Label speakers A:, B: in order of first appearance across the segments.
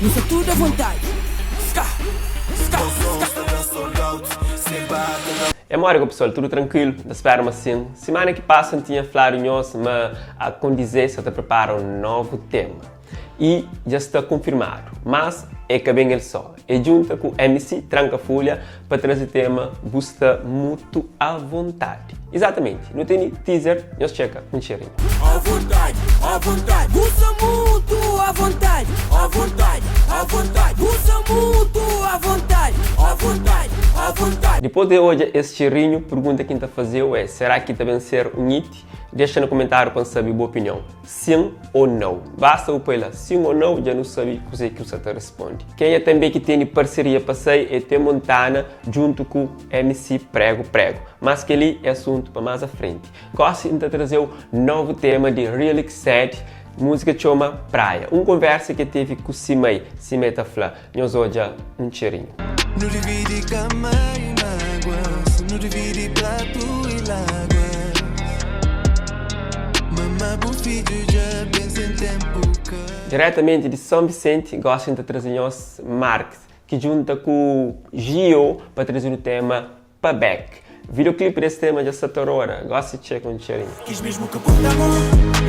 A: Nu sta tudu avontadi. Ska, ska, ska.
B: É modi go pessoal, tudu trankuilu? N ta spera ma sin. Simana ki pasa N tinha fladu nhos ma a Condizé sa ta prepara un novu tema. I dja sta konfirmadu. Mas é ka ben el so. É djunta ku MC Tranka Fulha pa traze tema Bu sta mutu avontadi. Izatamenti, nu tene teaser, nhos txeka un txerinhu.
A: Avontadi, avontadi, bu sta mutu avontadi. Avontadi, avontadi, bu sta mutu avontadi. Avontadi, avontadi.
B: Dipôs di odja es txerinhu, pergunta ki N ta faze-u é, será ki ta ben ser un hit? Dexa na komentáriu pa N sabe bu opinion. Sin ô nau. Basta bu poi la sin ô nau dja nu sabe kuzê ki bu sa ta responde. Kenha tanbê ki tene parseria pa sai é T Montana djuntu ku MC Prego Prego. Mas kel-li é asuntu pa más a frenti. Gósi N ta traze-u novu tema di Realix Sad, múzika txoma Praia. Un konversa ki el tevi ku si mai, sima el ta fla. Nhos odja un txerinhu.
C: Nu dividi kama i máguas Nu dividi pratu i láguas Mama bu fidju dja ben sen ténpu ka.
B: Diretamenti di São Vicente, gosi N ta traze nhos Marques, ki djunta ku Gio pa traze nu tema Pa Beck. Videoclip des tema dja sta ta roda, gosi txeka un txerinhu.
A: Kis mesmu ki bu ta mon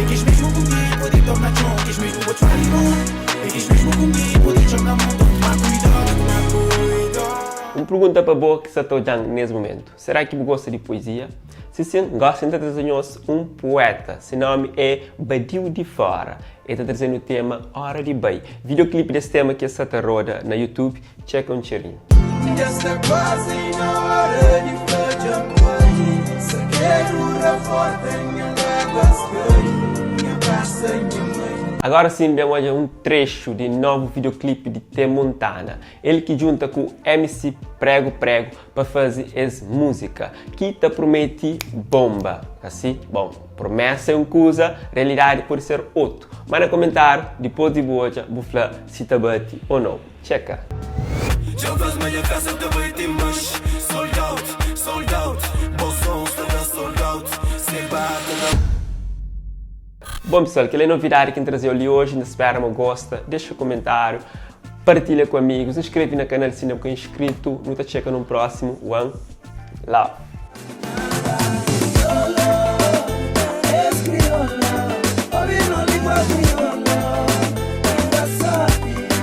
A: E kis mesmu ku mi pode torna txon Kis mesmu bo txoma di mon E kis mesmu ku mi pode txoma mon Toma kuidadu, toma kuidadu.
B: Un pergunta pa bo ki sa ta odjan nes mumentu, será ki bu gosta di poezia? Si sin, gosi N ta traze nhos un pueta, se nomi é Badiu di Fora. El ta traze-nu tema Ora di Bai. Videoclip des tema ki sa ta roda na YouTube, Txeka un txerinhu.
C: Dja sta kuazi na ora di fla dja N bai Sakedu raforta nha láguas kai Nha brasa nha mai.
B: Agora sim ben odja un trechu di novu videoclip di T Montana, el ki djunta ku MC Prego Prego pa fazi es música ki ta prometi bomba. Asi? Bom, promessa é un kuza, realidadi podi ser otu. Manda komentáriu dipôs di bu odja bu fla si ta bati ou nou. Txeka.
C: Dja N fla-s ma nha festa ta bai ti manxi Sold out, sold out Bo som sta da sold out Se bate na.
B: Bom pessoal, kel é novidadi ki N trazeu li oji, N ta spera ma gosta, dexa komentáriu, partilha ku amigus, inskreve na kanal si inda bu ka inscrito, nu ta txeka num próximo, one love.